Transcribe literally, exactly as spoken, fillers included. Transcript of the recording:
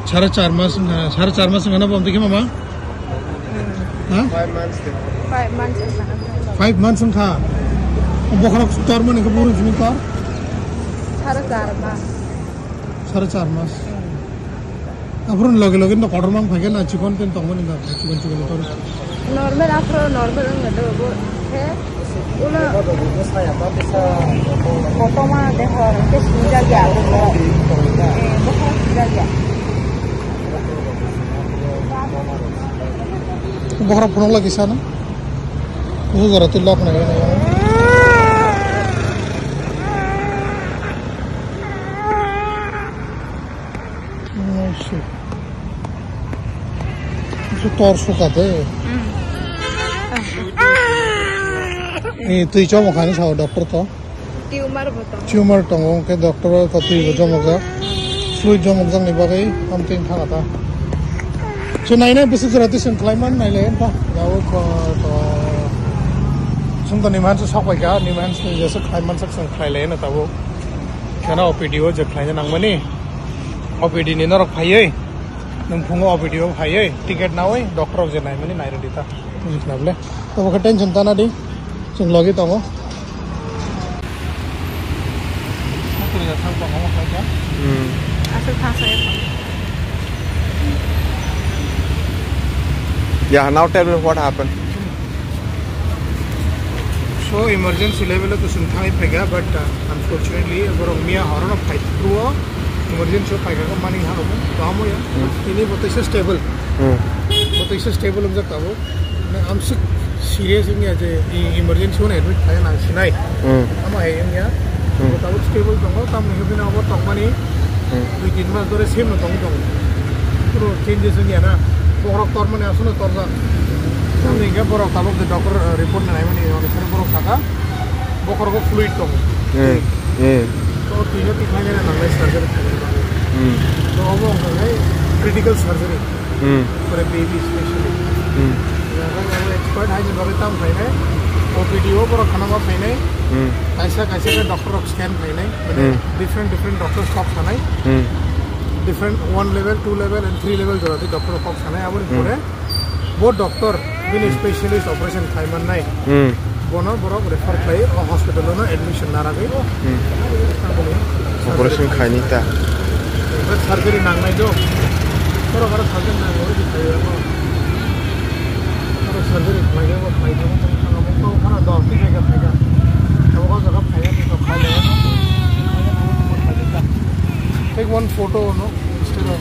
Sare char mas wngkha, sare char mas wngkha na bo, amtwi khe mama? Ha? Five months wngkha. Five months wngkha. Bokhorok tor mani khe buhrung simi tor? Sare char mas. Sare char mas. Aphuru loge loge no kotor mang phaikhe na chikon pen tongmani da, chikon chikon tor. Normal aphuru normal wngya do bo khe ulo. Kotorma dehor khe sinjak ya. Eh, bokhorok sinjak ya. Bokhorok phunuk lagi sana. Usu jora twi lok nai. Usu tor suka de. Eh, twi chomo khani sao doctor to. Tumor bo tongo. Tumor tongo, hwnkhe doctor o twi bo chomokjak. Fluid chomokjakni bagwi amtwi wngkha ta. So, nainai bwswk jora twi chwng khlai man nailai wngkha. Yao ko to. Chwng to niman se sok bai kha, niman se jesa khlai man sak chwng khlai lai na tabuk. Khana O P D o je khlai na nangmani. O P D ni norok phaiwi. Nwng phungo O P D o phaiwi, ticket nawi, doctor rok je naimani nai rwdi ta. Buji khna bole. Obo khe tension tana di. Chwng logi tongo. Hmm. Aswk thang saya. Yeah, now tell me what happened. So emergency level o to chwng thangwi phaikha, but, uh, unfortunately borok miya horono phai phuru o emergency o phaikha, mani hano bo tamo ya. Hmm. Tini bo teisa stable. Hmm. Bo teisa stable wngjak tabuk. Mane amswk serious wngya je e-, emergency o admit khlai nang sinai. Hmm. Amo hai wngya. Hmm. Bo tabuk stable tongo, tamoni hwnwi no abo tongmani Hmm. dui tin mas dhore same no tongwi tongo. Puro changes wngya na. Bokhorok tormani aswkno torjak. Tamni hwnkhe borok tabuk je doctor, eh, report naimani, oni sari borok saka, bokhorogo fluid tongo. Hmm. Hmm. To twino tikhlainani nangnai surgery khainani bagwi. Hmm. To obo wngkha khe critical surgery. Hmm. For a baby especially. Hmm. Abo expert haini bagwi tam khainai. O P D o borok khana ma khainai. Hmm. Kaisa kaisa khe doctor rok scan khainai. Mane Hmm. different different doctors kok sanai. Hmm. Different one level, two level and three level jora di doctor kok sanai. Aboni Hmm. pore bo doctor bini Hmm. specialist operation khai mannai. Hmm. Bono borok refer khlai o hospital o no admission naragwi. Hmm. Aboni Operation khaini ta. Operation khaini ta. Surgery nangnai do. Borok aro surgery nangnai do. Aro surgery khlai do, khlai do. Abo khana dos din khlai kha. Abo jaga phai ya ni to khlai ya. Take one photo, no? Instead of